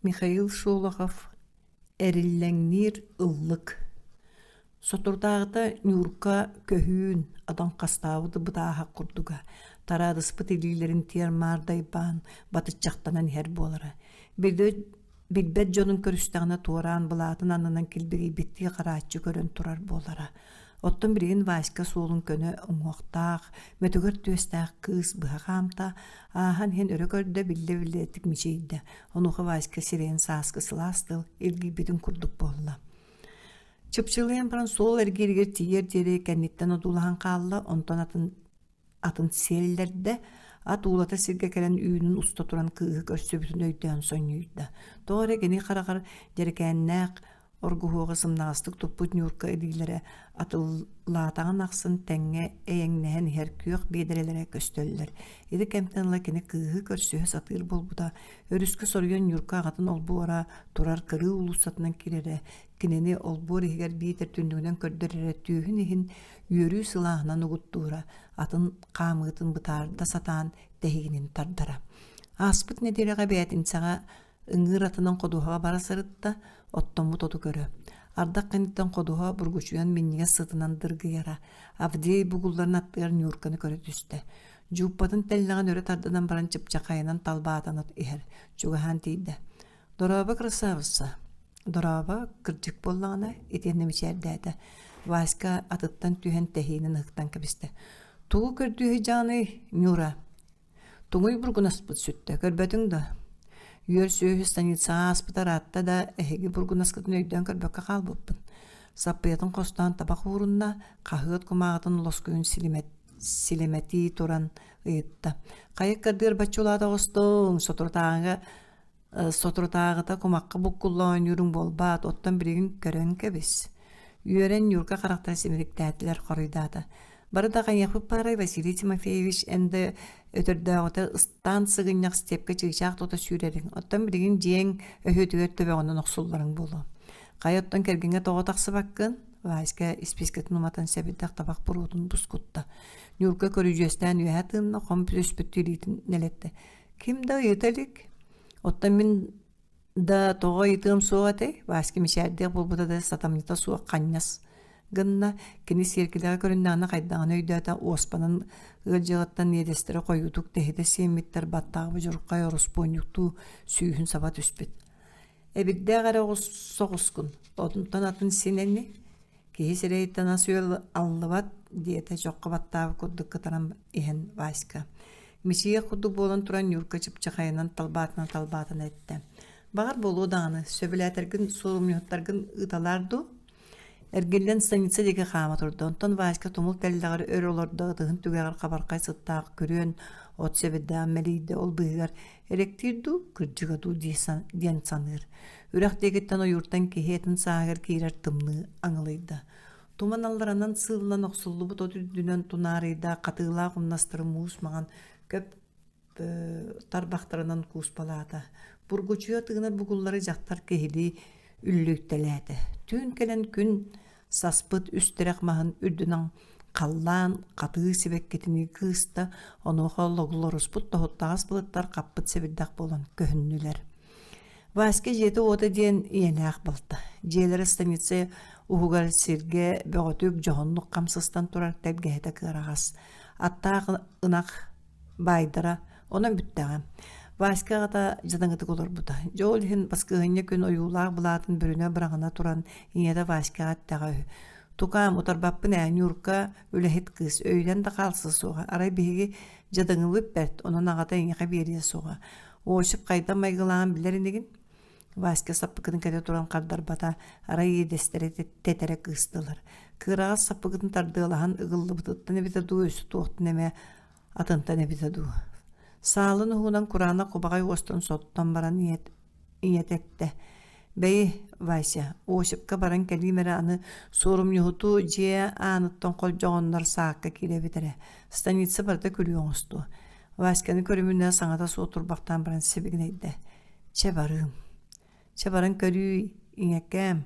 Михаил Шолохов «Эриллэҥниир ыллык» Соторутааҕыта Ньуурка көһүүн, адьаҥхастаабыт бытааһах курдуга, тараадыспыт илиилэрин тиэр-маар дайбаан, батыччахтанан иһэр буолара. Билбэт дьонун көрүстэҕинэ туораан былаатын аннынан килбигийбиттии харааччы көрөн турар буолара. Оттон билигин Васька суолун көнө уҥуохтаах, мөтүгэр түөстээх кыыс быһа хаамта, ааһан иһэн өрө көрдө, биллэ-биллэрдик мичийдэ. Онуоха Васька сирэйин сааскы сылаас тыл илгийбитин курдук буолла. Чыпчылыйан баран суол эргииригэр тиийэр диэри кэнниттэн одуулаһан хаалла, онтон атын атын сиэллэрдэ, ат уулата сиргэ кэлэн үүнүн уста туран кыыһы көрсүбүтүн өйдөөн сонньуйда. Тоҕо эрэ кини хараҕар дьэрэкээннээх оргуһуоҕу сымнаҕастык туппут Ньуурка илиилэрэ атыллаатаҕын ахсын тэҥҥэ эйэҥнэһэн иһэр күөх биэдэрэлэрэ көстөллөр. Ити кэмтэн ыла кини кыыһы көрсүһэ сатыыр буолбута. Өрүскэ соруйан Ньуурка аҕатын олбуора турар кырыы уулуссатынан киирэрэ, кинини олбуор иһигэр биитэр түннүгүнэн көрдөрөрө түөһүн иһин үөрүү сылааһынан угуттуура, атын хаамыытын бытаарда сатаан тэһиинин тардара. Ааспыт нэдиэлэҕэ бээтинсэҕэ ыҥыыр атынан ходуһаҕа бара сырытта, оттоммут оту көрө. Ардах кэнниттэн ходуһа бургучуйан минньигэс сытынан дыргыйара. Авдей бугулларын аттыгар Нюрканы көрө түстэ. Дьууппатын тэллэҕин өрө тардынан баран чыпчахайынан талбаатан иһэр. Чугаһаан тиийдэ. «Дорообо, красавица!» «Дорообо, кырдьык буоллаҕына» итиэннэ мичээрдээтэ. Васька атыттан түһэн тэһиинин ыһыктан кэбистэ. «Тугу көрдүү сылдьаҕыный, Нюра?» Туҥуй бургунаспыт сүттэ, көрбөтүҥ да? Үөр сүөһү станицаҕа ааспыта ыраатта да, эһиги бургунаскытын өйдөөн көрбөккө хаалбыппын. Саппыйатын хостоон табах уурунна, хаһыат кумааҕытын лоскуйун силимэтии туран ыйытта: «Хайа ыккардыгар бачча улаата оҕустуҥ, соторутааҕыга Соторутааҕыта кумахха буккулла оонньууруҥ буолбаат, оттон билигин көрөн кэбис. Үөрэн Ньурка харахтара симириктээтилэр, хоруйдаата. Бары да хайыахпыт баарай, Василий Тимофеевич, эн да өтөрдөөҕүтэ ыстаан сыгынньах степкэ чыычаах тута сүүрэриҥ, оттон билигин дьиэҥ өһүөтүгэр төбөҕүнэн охсулларыҥ буолуо. Хайа оттон кэргэҥҥэ тоҕо тахсыбаккын? Васька испиискэтин уматан сэбирдэх табах буруотун бускутта. Ньурка көрүдьүөстээн үөһэ тыынна, хом түспүт тириитин нэлэттэ. Ким да ыйыта илик. Оттон мин да тоҕо ыйытыам суох этэй? Васька мичээрдиэх буолбута да сатамньыта суох ханньас гынна. Кини сиэркилэҕэ көрүннэҕинэ хайдаҕын өйдөөтө, уоспанан ыалдьыаҕыттан иэдэстэрэ хойуутук тэһитэ сиэммиттэр баттаах будьурхай ороспуонньуктуу сүүһүн саба түспүт. Эбирдээх эрэ оҕус соҕускун, онтон атын син ини Киһи сирэйиттэн ас-үөл аллыбат, диэтэ чоххо баттаабыт курдук кытаран иһэн Васька. Мичийэ курдук буолан туран Нюрка чыпчахайынан талбаатына-талбаатына эттэ: «Баҕар буолуо даҕаны, сөбүлээтэргин суорумньуһуттаргын ыыталаар дуу?» Эргиллэн станица диэки хаама турда, онтон Васька тумул тэллэҕэр өр олордо, ытыһын түгэҕэр хабархай сыттаах күрүөн от сэбирдэҕин мэлийдэ, ол быыһыгар «Элэктиир дуу, кырдьыга дуу» диэн саныыр. Үрэх диэкиттэн ойууртан киһи этин сааһыгар киирэр тымныы аҥылыйда. Туман алларанан сыыллан охсуллубут от үрдүнэн тунаарыйда хатыылаах умнастары муус маҥан көп тарбахтарынан кууспалаата. Бургучуйа тыынар бугуллары дьахтар киһилии үллүйтэлээтэ. Түүн кэлэн күн саспыт үс тирэх маһын үрдүнэн халлаан хатыы сибэккитинии кыыста, онуоха логлоруспут тоһуттаҕас былыттар хаппыт сэбирдэх буолан көһүннүлэр. Васька дьиэтэ-уота диэн ийэлээх балта. Дьиэлэрэ станица уһугар сиргэ бөҕөтүк дьоһуннук хам сыстан турар тэлгэһэтэ кыараҕас. Аттаах ынах баайдара онон бүттэҕэ. Васька аҕата дьадаҥытык олорбута. Дьэ ол иһин баскыһыанньа күн ойуулаах былаатын бүрүнэ быраҕына туран ийэтэ Васькаҕа эттэҕэ үһү: «Тукаам, утарбаппын ээ, Нюрка үлэһит кыыс, өйүнэн да хаалса суоҕа. Арай биһиги дьадаҥыбыт бэрт, онон аҕата эйиэхэ биэриэ суоҕа. Осип хайдах майгылааҕын билэр инигин?» Васька саппыкытын кэтэ туран хардарбата, арай иэдэстэрэ тэтэрэ кыыстылар. Кыараҕас саппыкытын тардыалаһан ыгыллыбытыттан эбитэ дуу, өссө туохтан эмэ атынтан эбитэ дуу. Саалын уһугунан кураанах кубаҕай уостан соттон баран ийэтэ эттэ: «Бэйи, Вася, Осипка баран кэлиим эрэ аны суорумньуһуту дьиэ ааныттан холдьоҕоннор саакка киирэбит эрэ. Станица барыта күлүү оҥостуо». Васьканы көрүмүнэ саҥата суох турбахтаан баран сибигинэйдэ: «Чэ барыым, чэ баран көрүүй, ийэкээм»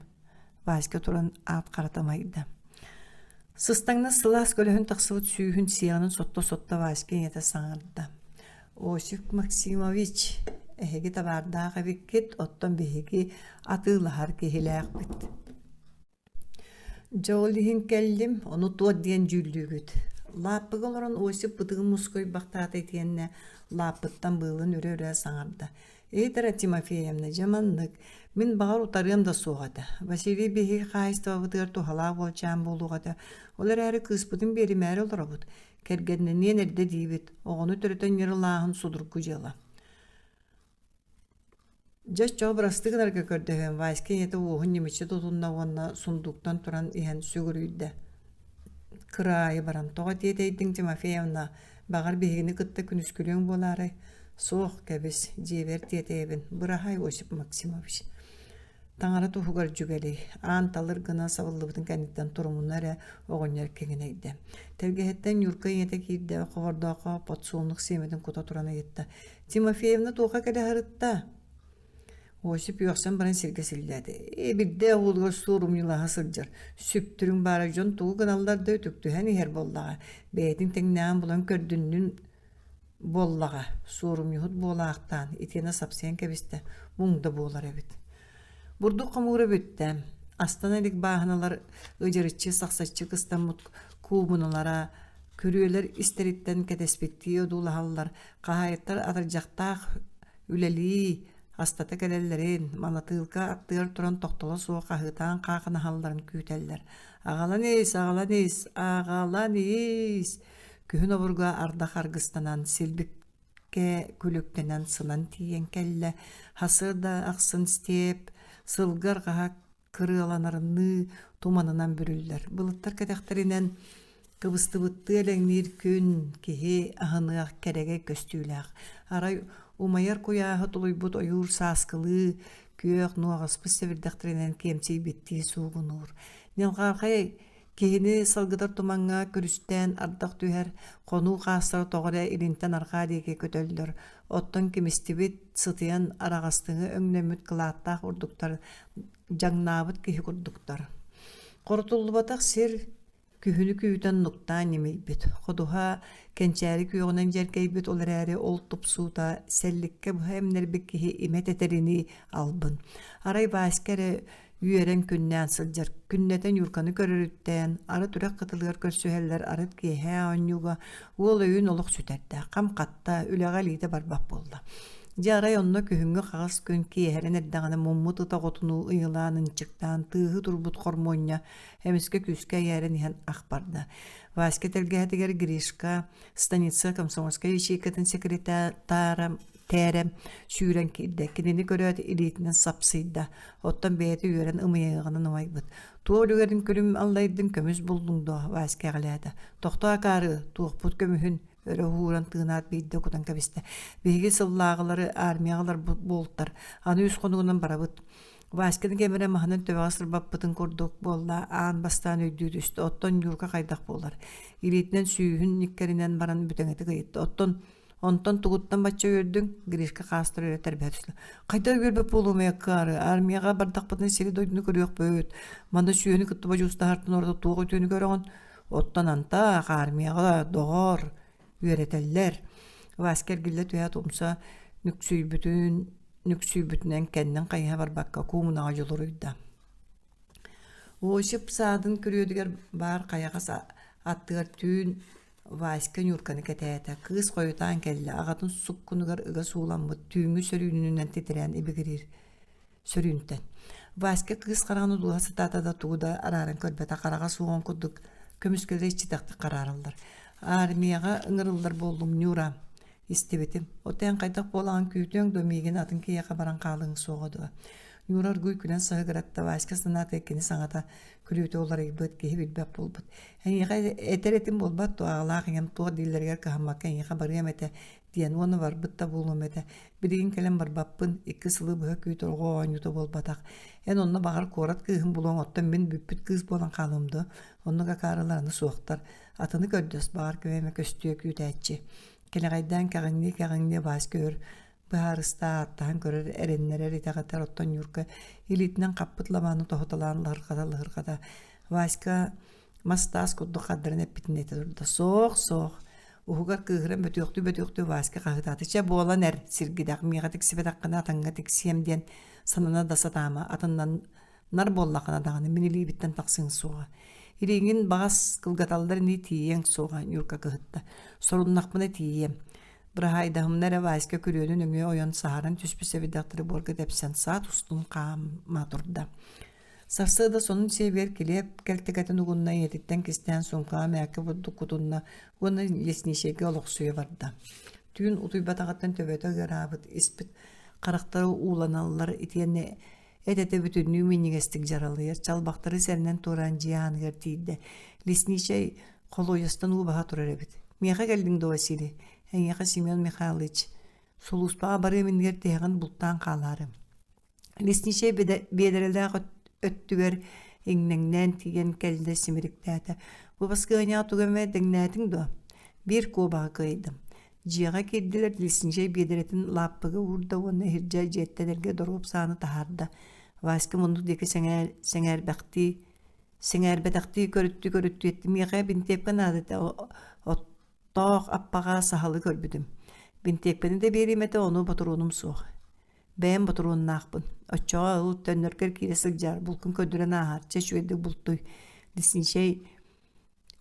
Васька туран аат харата умайда. Сыстаҥнас сылаас көлөһүн тахсыбыт сүүһүн сиэҕинэн сотто-сотто Васька ийэтэ саҥарда: «Осип Максимович, Эһиги табаардаах эбиккит, оттон биһиги атыылаһар киһилээхпит. Дьэ ол иһин кэллим, ону туох диэн дьүүллүүгүт? Лааппыга олорон Осип бытыгын мускуйбахтаата итиэннэ лааппыттан быылын үрэ-үрэ саҥарда. Эйтара Тимофеевна, дьэ маннык, мин баҕар утарыам да суох этэ. Василий биһиги хаһаайыстыбабытыгар туһалаах уолчаан буолуох этэ. Ол эрээри кыыспытын биэримээри олоробут. Кэргэннэниэн эрдэ диибит, оҕону төрөтөн ньырылааһын судургу дьыала. Дьэ оччоҕо бырастыы гынарга көрдөһүөм, Васька ийэтэ уоһун ньимиччи тутунна уонна сундууктан туран иһэн сүгүрүйдэ. Кыраайы баран, тоҕо тиэтэйдиҥ, Тимофеевна, баҕар биһигини кытта күнүскүлүөҥ буолаарай? Суох, кэбис, дьиэбэр тиэтэйэбин, быраһаай Осип Максимович. Таҥара туһугар дьүгэлий, аан талыр гына сабыллыбытын кэнниттэн турумуна эрэ оҕонньор киҥинэйдэ. Тэлгэһэттэн Ньурка ийэтэ киирдэ, хобордооххо подсолнух сиэмэтин кута туран ыйытта: «Тимофеевна туохха кэлэ сырытта?» Осип үөхсэн баран сиргэ силлээтэ. «Ээ, бирдэ уолугар суорумньулаһа сылдьар. Сүптүрүҥ баара дьон тугу гыналлар да үтүктүһэн иһэр буоллаҕа. Бэйэтин тэҥнээҕин булан көрдүннүн буоллаҕа, суорумньуһут буолаахтаан, итиэнэ сапсыйан кэбистэ, муҥ да буолар эбит. Бурдук хомуура бүттэ. Астана илик бааһыналар ыдьырыччы сахсаччы кыстаммыт куубуналара күрүөлэр истэриттэн кэтэспиттии одуулаһаллар, хаһаайыттар атырдьахтаах үлэлии, астата кэлэллэрин, малатыылка аттыгар туран тохтоло суох хаһыытаан хаахынаһалларын күүтэллэр. «Аҕалан ис, аҕалан ис, аҕалан ис!» Күһүн обургу ардах аргыстанан, силбиккэ күлүктэнэн сынан тиийэн кэллэ. Сарсыарда ахсын степ сылгы арҕаһа кырыаланарыныы туманынан бүрүллэр. Былыттар кэтэхтэринэн кыбыстыбыттыы элэҥниир күн киһи аһыныах кэрэгэй көстүүлээх. Арай умайар куйааһы тулуйбут ойуур сааскылыы күөх нуоҕаспыт сэбирдэхтэринэн киэмсийбиттии суугунуур. Ньылҕаархай Киһини салгытар тумаҥҥа күрүстээн ардах түһэр, хонуу хаастара тоҕо эрэ илинтэн арҕаа диэки көтөллөр, оттон кимистибит, сытыйан араҕастыҥы өҥнөммүт кылааттаах бурдуктар дьаҥнаабыт киһи курдуктар. Хорутуллубатах сир күһүнү күүтэн нуктаан ньимийбит, ходуһа кэнчээри күөҕүнэн дьэргэйбит, ол эрээри ол тупсуута сэлликкэ быһа эмнэрбит киһи имэ тэтэринии албын. Арай Васька эрэ үөрэн күннээн сылдьар. Күннэтэ Нюрканы көрөрүттэн, арыт үрэх кытылыгар көрсүһэллэр, арыт киэһээ оонньууга уол өйүн олох сүтэрдэ, хам хатта, үлэҕэ илиитэ барбат буолла. Дьэ арай онно күһүҥҥү хаҕыс күн киэһэрэн эрдэҕинэ муммут ыт оҕотунуу ыйылаан ынчыктаан тыаһы турбут хормуонньа эмискэ күүскэ эйээрэн иһэн ах барда. Васька тэлгэһэтигэр Гришка станица комсомольскай ячейкатын секретара Тээрэ сүүрэн киирдэ, кинини көрөөт илиитинэн сапсыйда, оттон бэйэтэ үөрэн ымыйыаҕынан ымайбыт. «Туох үлүгэрин күлүм аллайдыҥ, көмүс буллуҥ дуо?» Васька эҕэлээтэ. «Тохтоо акаары, туохпут көмүһүн?» өрө уһууран тыынаат биирдэ кутан кэбистэ. «Биһиги сыллааҕылары армияҕа ыларбыт буолтар, аны үс хонугунан барабыт». Васьканы кэмэрэ маһынан төбөҕө сырбаппытын курдук буолла, аан бастаан өйдүү түстэ. Оттон Ньурка хайдах буолар? Илиитинэн сүүһүн ньиккэринэн баран бүтэҥитик ыйытта. Оттон Онтон тугуттан бачча үөрдүҥ? Гришка хаастар өрө тэрбэһэ түстэ. Хайдах үөрбэт буолуомуй акаары? Армияҕа бардахпытына сири-дойдуну көрүөхпүт. Манна сүөһүнү кытта бодьуустаһартан ордук туох үтүөнү көрөҕүн? Оттон антах армияҕа доҕор үөрэтэллэр. Васька эргиллэ түһээт умса нүксүйбүтүн нүксүйбүтүнэн кэннин хайыһа барбакка куумунаҕа дьулуруйда. Осип саадын күрүөтүгэр баар хайаҕас аттыгар түүн Васька Нюрканы кэтээтэ, кыыс хойутаан кэллэ, аҕатын суккунугар ыга сууламмыт, түүҥҥү сөрүүнүнэн титирээн ибигириир сөрүүнтэн. Васька кыыс хараҕын одуулаһа сатаата да тугу да арааран көрбөтө, хараҕа суоҕун курдук көмүскэлэрэ иччитэхтик хараараллар. Армияҕа ыҥырыллар буоллум, Нюра, истибитим. Оттон эн хайдах буолаҕын күүтүөҥ дуо, миигин атын киһиэхэ баран хаалыаҥ суоҕа дуо? Нюра оргууй күлэн саһыгыратта, Васька санаата кини саҥата күлүүтэ уларыйбыт, киһи билбэт буолбут. Эйиэхэ этэр этим буолбат дуо, аҕалаах ийэм туох дииллэригэр кыһаммакка эйиэхэ барыам этэ диэн уонна барбыт да буолуом этэ. Билигин кэлэн барбаппын, икки сылы быһа күүтэр оҕо оонньуута буолбатах. Эн онно баҕар куорат кыыһын булуоҥ, оттон мин бүппүт кыыс буолан хаалыам дуо? Оннук акаарылар аны суохтар. Атыны көрдөс, баҕар ким эмэ көстүө күүтээччи. Кэлэҕэйдээн кэҕиҥнии-кэҕиҥнии Васька өр быһаарыстаа ааттаһан көрөр, эрэннэрэр, итэҕэтэр, оттон Нюрка илиитинэн хаппыт лабааны тоһуталаан лаһырҕата-лаһырҕата Васька мас-таас курдук хардаран эппитин этэ турда: «Суох, суох. Уһугар кыыһыран бөтүөхтүү-бөтүөхтүү Васька хаһыытаата: «Чэ, буолан эр, сиргидэх, миэхэ тиксибэтэххинэ атыҥҥа тиксиэм» диэн санана да сатаама, атыннан нар буоллаххына даҕаны мин илиибиттэн тахсыаҥ суоҕа. Илиигин баҕас кылгаталлар ини тиийиэҥ суоҕа, Нюрка кыһытта. Соруннахпына тиийиэм. Быраһаайдаһымна эрэ Васька күрүөнү нөҥүө ойон саһаран түспүт сэбирдэхтэри буорга тэпсэн саат устун хаама турда. Сарсыарда сонун сиэбигэр килиэп кэлтэгэтин угунна ийэтиттэн кистээн суумкаҕа мээккэ бурдук кутунна уонна лесничэйгэ олохсуйа барда. Түүн утуйбатаҕыттан төбөтө ыараабыт, испит харахтара ууланаллар итиэннэ эт-этэ бүтүннүү минньигэстик дьаралыйар, чалбахтары сэрэнэн туораан дьиэ ааныгар тиийдэ. Лесничэй холуойастан уу баһа турар эбит. «Миэхэ кэллиҥ дуо, Василий? Эйиэхэ Семен Михайлович. Сулууспаҕа барыам иннигэр тиһэҕин бултаан хаалаары». Лесничэй биэдэрэлээх өттүгэр иҥнэҥнээн тиийэн кэллэ симириктээтэ: «Бу баскыанньаҕа тугу эмэ дэҥнээтиҥ дуо?» Биир куобаҕы кыайдым. Дьиэҕэ киирдилэр, лесничэй биэдэрэтин лааппыга уурда уонна иһирдьэ дьиэттэн эргэ доруоп сааны таһаарда. Васька муннук диэки сэҥээрбэхтии сэҥээрбэтэхтии көрүттүү-көрүттүү эттэ: «Миэхэ бинтиэпкэ наада этэ, оттоох аппаҕа саһылы көрбүтүм. Бинтиэпкэни да биэриэм этэ, ону ботуруонум суох. Бэйэм ботуруоннаахпын. Оччоҕо ыл төннөргөр киирэ сылдьаар, булкун көрдөрөн ааһаар, чэ үчүгэйдик бултуй. Лесничэй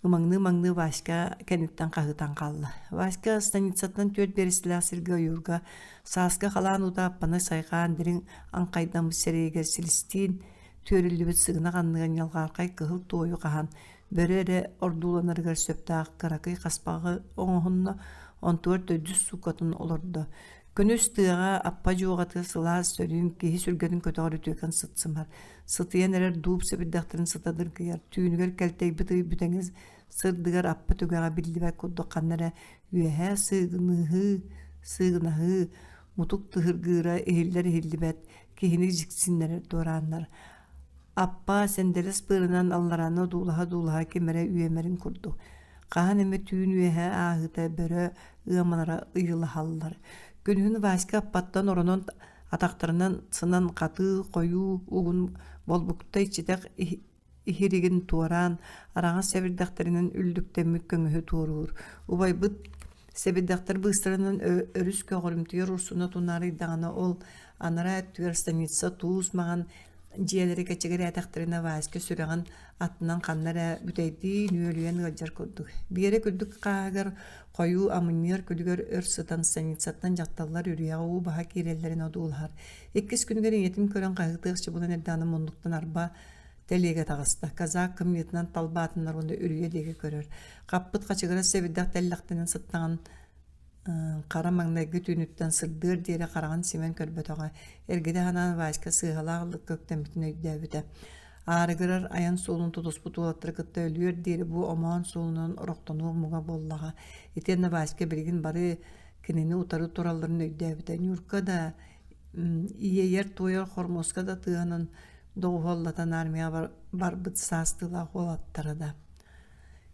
ымаҥныы-ымаҥныы Васька кэнниттэн хаһыытан хаалла. Васька станицаттан түөрт биэрэстэлээх сиргэ ойуурга сааскы халаан уута аппаны сайҕаан дириҥ аҥхайдаммыт сирэйигэр силистиин түөрүллүбүт сыгынах анныгар ньалҕаархай кыһыл туойу хаһан бөрө эрэ ордууланарыгар сөптөөх кыракый хаспаҕы оҥоһунна, онтугар төрдүс сууккатын олордо. Күнүс тыаҕа аппа дьуоҕатыгар сылаас сөрүүн киһи сүргэтин көтөҕөр үтүөкэн сыт-сымар, сытыйан эрэр дууп сэбирдэхтэрин сыта дыргыйар, түүнүгэр кэлтэйбит ый бүтэҥи сырдыгар аппа түгэҕэ биллибэт курдук ханна эрэ үөһээ сыыгыныһыы, сыыгынаһыы, мутук тыһыргыыра иһиллэр-иһиллибэт, киһини дьиксиннэрэр дуорааннар. Аппа сэндэлэс быарынан алларааны одуулаһа-одуулаһа ким эрэ үөмэрин курдук Хаһан эмэ түүн үөһэ ааһыыта бөрө ыамалара ыйылаһаллар. Күнүһүн Васька аппаттан оронон атахтарынан сынан хатыы хойуу угун болбукта иччитэх иһиригин туораан араҥас сэбирдэхтэринэн үллүктэммит көҥүһү туоруур. Убайбыт сэбирдэхтэр быыстарынан өрүс көҕөрүмтүйэр урсуна тунаарыйдаҕына ол анараа өттүгэр станица туус маҥан дьиэлэри кэчигирээтэхтэринэ Васька сүрэҕин аттынан ханна эрэ бүтэйдии нүөлүйэн ыалдьар курдук. Биэрэ күрдүк хааһыгар хойуу амынньыар күлүгэр өр сытан станицаттан дьахталлар үрүйэҕэ уу баһа киирэллэрин одуулаһар. Иккис күнүгэр ийэтин көрөн хаһыытыах чыбылан эрдэҕинэ муннуктан арба тэлиэгэ таҕыста. Казак кымньыытынан талбаатыннар уонна үрүйэ диэки көрөр. Хаппыт хачыгырас сэбирдэх тэллэхтэнэн сыттаҕын Хара маҥнайгы түүнүттэн сырдыар диэри хараҕын симэн көрбөтөҕө, эргитэ санаан Васька сыыһалаах ыллыкка үктэммитин өйдөөбүтэ. Аарыгырар айан суолун тутуспут уолаттары кытта өлүөр диэри бу омоон суолунан орохтонуох муҥа буоллаҕа. Итиэннэ Васька билигин бары кинини утары туралларын өйдөөбүтэ. Нюрка да иэйэр-туойар хормуоска да тыаһынан доҕуһуоллатан армияҕа барбыт саастыылаах уолаттара да.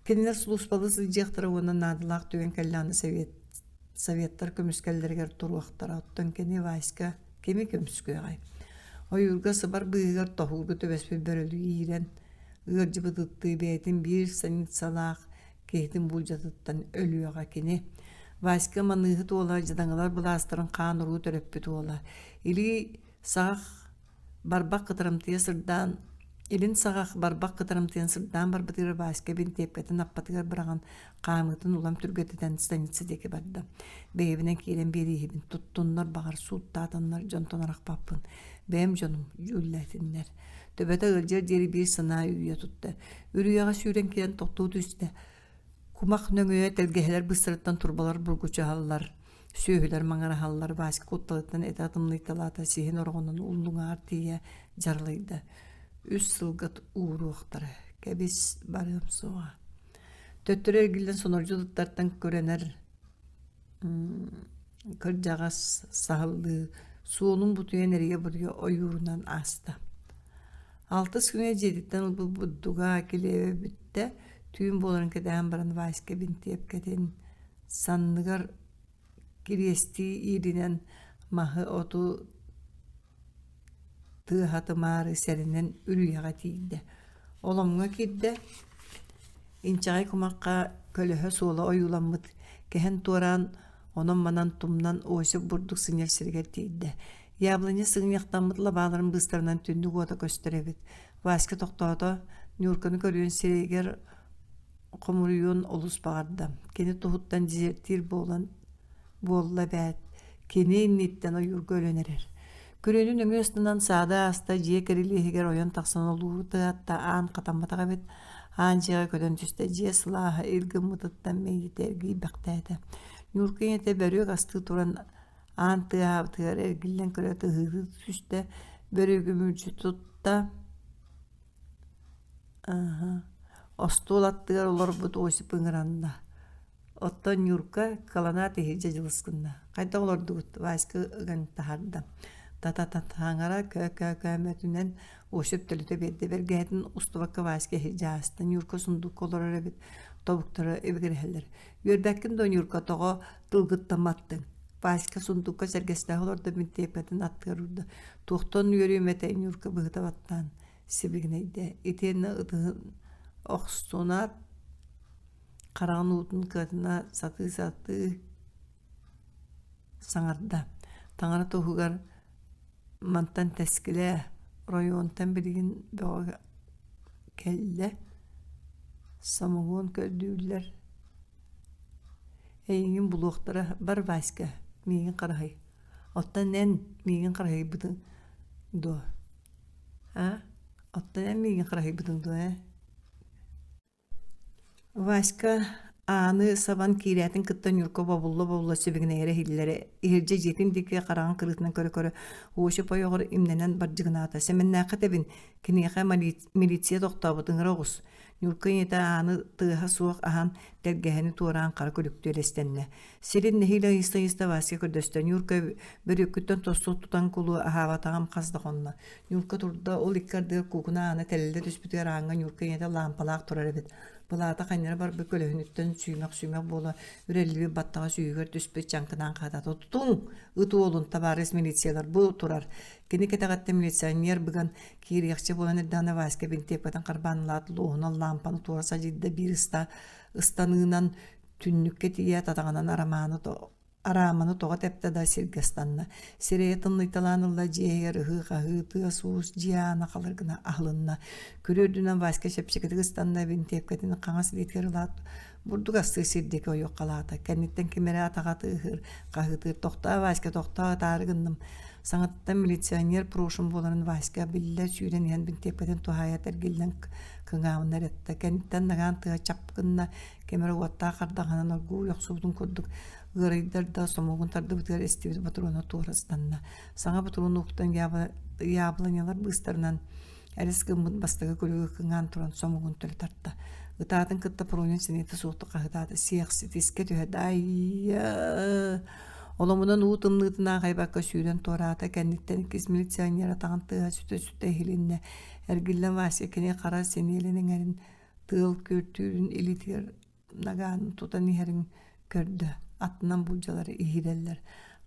Кинилэр сулууспалыы сылдьыахтара уонна наадалаах түгэн кэллэҕинэ совет, советтар көмүскэллэригэр туруохтара. Оттон кини Васька кими көмүскүөҕэй? Ойуурга сыбар быыһыгар тоһуурга түбэспит бөрөлүү иирэн, ыалдьыбыт ыттыы бэйэтин биир станицалаах киһитин буулдьатыттан өлүөҕэ кини. Васька маныыһыт уола дьадаҥылар былаастарын хаан-уруу төрөппүт уола. Илии саҕах Барбах кытарымтыйа сырдаан, илин саҕах барбах кытарымтыйан сырдаан барбытыгар Васька бинтиэпкэтин аппатыгар быраҕан, хаамыытын улам түргэтитэн станица диэки барда. Бэйэбинэн киирэн биэрииһибин, туттуннар баҕар, сууттаатыннар, дьонтон арахпаппын. Бэйэм дьонум, дьүүллээтиннэр. Төбөтө ыалдьыар диэри биир санаа үүйэ тутта. Үрүйэҕэ сүүрэн киирэн тохтуу түстэ. Кумах нөҥүө тэлгэһэлэр быыстарыттан турбалар бургучуһаллар. Сүөһүлэр маҥыраһаллар, Васька кутталыттан этэ тымныйталаата, сиһин ороҕунан уллуҥаар тиийэ дьаралыйда. Үс сылга ууруохтара, кэбис, барыам суоҕа. Төттөрү эргиллэн сонордьу туттартан күрэнэр кырдьаҕас саһыллыы суолун бутуйан эрийэ-буруйа ойуурунан ааста. Алтыс күнэ дьиэтиттэн ылбыт бурдуга килиэбэ бүттэ, түүн буоларын кэтэһэн баран Васька бинтиэпкэтин санныгар кириэстии иилинэн маһы-оту тыаһатымаары сэрэнэн үрүйэҕэ тиийдэ. Оломҥо киирдэ, инчэҕэй кумахха көлөһө суола ойууламмыт. Кэһэн туораан, онон-манан тумнан Осип бурдук сынньар сиригэр тиийдэ. Яблоня сыгынньахтаммыт лабааларын быыстарынан түннүк уота көстөр эбит. Васька тохтоото, Нюрканы көрүөн сирэйигэр хомуруйуон олус баҕарда. Кини туһуттан дезертир буолан буолла эбээт, кини инниттэн ойуурга өлөн эрэр. Күрүөнү нөҥүө астынан саада ааста дьиэ кирилиэһигэр ойон тахсан олууру тыатта аан хатамматах эбит. Аан дьиэҕэ көтөн түстэ, дьиэ сылааһа ил гыммытыттан мэйиитэ эргийбэхтээтэ. Ньуурка ийэтэ бөрүөк астыы туран аан тыаһаабытыгар эргиллэн көрө тыһыытыы түстэ, бөрүөгү мүлдьү тутта. Остуол аттыгар олорбут Осип ыҥыранна. Оттон Нюрка кыланаат иһирдьэ дьылыс гынна. Хайдах олордугут? Васька ыган таһаарда. Та-та-та-таҥара көө-көө-көөмөтүнэн Осип төлүтэ биэрдэ. Бэргэһэтин устубакка Васька иһирдьэ ааста. Нюрка сундуукка олорор эбит. Тобуктара ибигирэһэллэр. Үөрбэккин дуо, Нюрка, тоҕо тылгыттан маттыҥ? Васька сундуукка сэргэстээх олордо, бинтиэпкэтин аттыгар уурда. Туохтан үөрүөм этэй, Нюрка быһыта баттаан сибигинэйдэ. Итиэннэ ытыһын охсунаат хараҕын уутун кыатына сатыы-сатыы саҥарда: «Таҥара туһугар мантан тэскилээ, оройуонтан билигин бөҕө кэллэ, самогон көрдүүллэр, эйигин булуохтара, бар Васька, миигин хараһый, оттон эн миигин хараһыйбытыҥ дуо, а, оттон эн миигин хараһыйбытыҥ дуо ээ?» Васька ааны сабан киирээтин кытта Ньурка бобулла-бобулла сибигинэйэрэ иһиллэрэ, иһирдьэ дьиэтин диэки хараҕын кырыытынан көрө-көрө Осип ойоҕор имнэнэн бардьыгынаата: «Сэмэннээххэ этэбин, киниэхэ милиция тохтообут, ыҥыра оҕус!» Ньурка ийэтэ ааны тыаһа суох аһан, тэлгэһэни туораан хара күлүктүү элэстэннэ. Сирин нэһиилэ ыйыста-ыйыста Васька көрдөстө: «Ньурка, бөрүөккүттэн тосту тутан кулу, аһаабатаҕым хас да хонно». Ньурка турда, ол икки ардыгар куукуна аана тэлэллэ түспүтүгэр ааҥҥа Ньурка ийэтэ лаампалаах турар эбит. Былаата ханньара барбыт көлөһүнүттэн сүүмэх-сүүмэх буола үрэллибит баттаҕа сүүһүгэр түспүт чаҥкынаан хаатата «Тутуҥ! Ыт уолун, табаарыс милициялар, бу турар!» Кини кэтэҕиттэн милиционер быган киириэхчэ буолан эрдэҕинэ Васька бинтиэпкэтин харбаан ылаат луоһунан лаампаны туора садьыйда биир ыстаныынан түннүккэ тиийээт атаҕынан арамааны Арааманы тоҕо тэптэ да сиргэ ыстанна. Сирэйэ тымныйталаан ылла, дьиэ иһигэр ыһыы-хаһыы, тыас-уус, дьиэ аана халыр гына аһылынна. Күрүө үрдүнэн Васька чэпчэкитик ыстанна, бинтиэпкэтин хаҥас илиитигэр ылаат, бурдук астыы сир диэки ойуоххалаата. Кэнниттэн ким эрэ атаҕа тыаһыыр, хаһыытыыр: «Тохтоо, Васька, тохтоо, ытаары гынным!» Саҥатыттан милиционер Прошин буоларын Васька биллэ сүүрэн иһэн бинтиэпкэтин туһаайа эргиллэн кыҥаабына эрэ эттэ. Кэнниттэн нагаан тыа чап гынна, ким эрэ уоттаах хардаҕынан оргууй охсубутун курдук ыарыйдар да сомуогун тардыбытыгар эстибит ботуруона туора ыстанна. Саҥа ботуруон уктан яблонялар быыстарынан элис гыммыт бастакы күлүгү кыҥаан туран сомугун төлө тарта. Ытаатын кытта Пронин сэниэтэ суохтук хаһытаата сиэхсит искэ түһэ дайя Оломунан уу тымныытын аахайбакка сүүрэн туораата, кэнниттэн иккис милиционер атаҕын тыаһа сүтэ-сүтэ иһилиннэ. Эргиллэн Вася кини хара синиэлин эҥэрин Тыал күөртүүрүн илиитигэр нагаанын тутан иһэрин көрдө, аттынан булдьалары иһиирэллэр.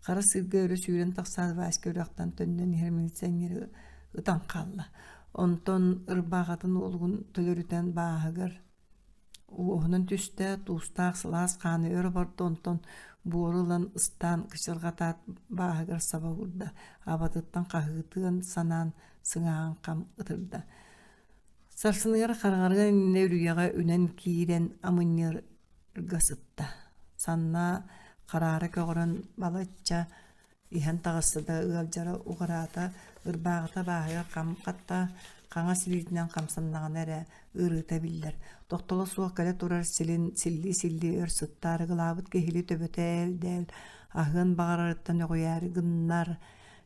Хара сыырга өрө сүүрэн тахсаат Васька үрэхтэн төннөн иһэр милиционеры ытан хаалла. Онтон ырбаахатын уолугун төлөрүтэн бааһыгар уоһунан түстэ, туустаах сылаас хааны өр обордо, онтон буору ылан ыстаан кычырҕатаат бааһыгар саба уурда, абатыттан хаһыытыан санаан сыҥааҕын хам ытырда. Сарсыныгар хараҥарыан иннинэ үрүйэҕэ үнэн киирэн амынньыарга сытта. Санна хараара көҕөрөн балачча иһэн таҕыста да ыалдьара уҕараата, ырбааҕыта бааһыгар хам хатта, хаҥас илиитинэн хамсаннаҕына эрэ ыарыыта биллэр. Тохтоло суох кэлэ турар силин силлии-силлии өр сытта арыгылаабыт киһилии төбөтө ээл-дээл аһыан баҕарарыттан өҕүйээри гыннар,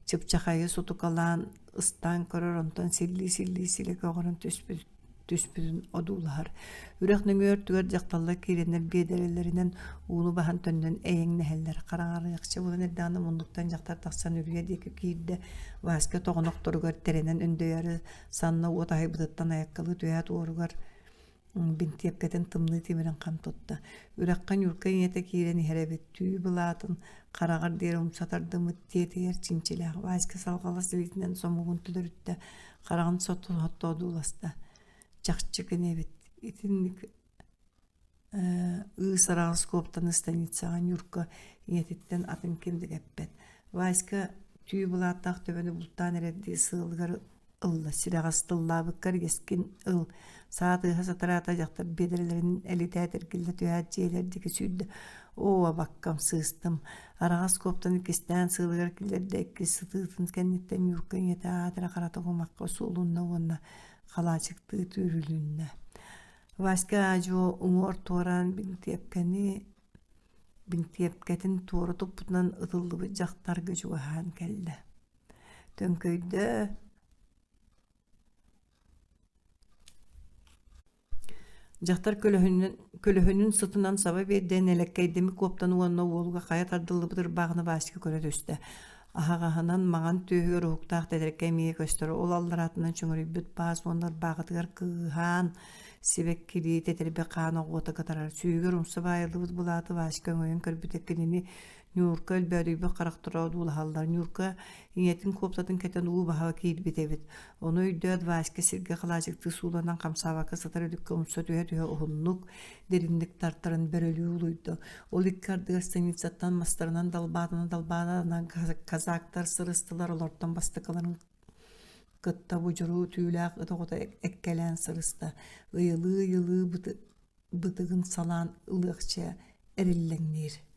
чыпчахайы сутукалаан ыстаан көрөр, онтон силлии-силлии силэ көҕөрөн түспүт түспүтүн одуулаһар. Үрэх нөҥүө өртүгэр дьахталлар киирэннэр биэдэрэлэринэн ууну баһан төннөн эйэҥнэһэллэр. Хараҥарыахча буолан эрдэҕинэ муннуктан дьахтар тахсан үрүйэ диэки киирдэ. Васька тоҕонохторугар тэрэнэн өндөйөөрү санна уот аһыйбытыттан айаккалыы түһээт уоругар бинтиэпкэтин тымныы тимирин хам тутта. Үрэххэ Ньурка ийэтэ киирэн иһэр эбит, түү былаатын хараҕар диэри умса тардыммыт тиэтийэр чинчилээх Васька салҕалас илиитинэн сомугун төлөрүттэ, хараҕын сотто одууласта. Чахчы кини эбит. Итинник. Ыыс араҕас куоптаны станицаҕа Нюрка ийэтиттэн атын ким да кэппэт. Васька түү былааттаах төбөнү бултаан эрэрдии сыалыгар ылла, сирэҕэс тыллаабыккар иэскин ыл, саа тыаһа сатараата дьахтар биэдэрэлэрин элитээт эргиллэ түһээт дьиэлэр диэки сүүрдэ. Оо, абаккам сыыстым, араҕас куоптаны кистээн сыалыгар киллэрдэ иккис сытыытын кэнниттэн Нюрка ийэтэ аат эрэ харата кумахха суолунна уонна халаачыктыы түүрүлүннэ. Васька аа-дьуо уҥуор туораан бинтиэпкэни бинтиэпкэтин туора туппутунан ытыллыбыт дьахтарга чугаһаан кэллэ. Төҥкөйдө Дьахтар көлөһүнүн, көлөһүнүн сытынан саба биэрдэ, нэлэккэйдэммит куоптаны уонна уолуга хайа тардыллыбыт ырбаахыны Васька көрө түстэ. Аһаҕаһынан маҥан түөһүгэр уһуктаах тэтэркэй эмиэ көстөр, ол аллараатынан чөҥөрүйбүт баас уонна ырбаахытыгар кыыһаан сибэккилии тэтэрбэ хаан оҕуота кытарар. Сүүһүгэр умса баайыллыбыт былааты Васька өҥөйөн көрбүтэ кинини Ньуурка өлбөөдүйбүт харахтара одуулаһаллар. Ньуурка ийэтин куоптатын кэтэн уу баһа киирбит эбит. Ону өйдөөт Васька сиргэ халаачыктыы сууланан хамсаабакка сытар өлүккэ умса түһэ-түһэ уһуннук, дириҥник тартаран бөрөлүү улуйда. Ол икки ардыгар станицаттан мастарынан далбаатана-далбаатана казактар сырыстылар, олортон бастакыларын кытта будьуруу түүлээх ыт оҕото эккэлээн сырыста. Ыйылыы-ыйылыы бытыгын салаан ылыахча эриллэҥниир.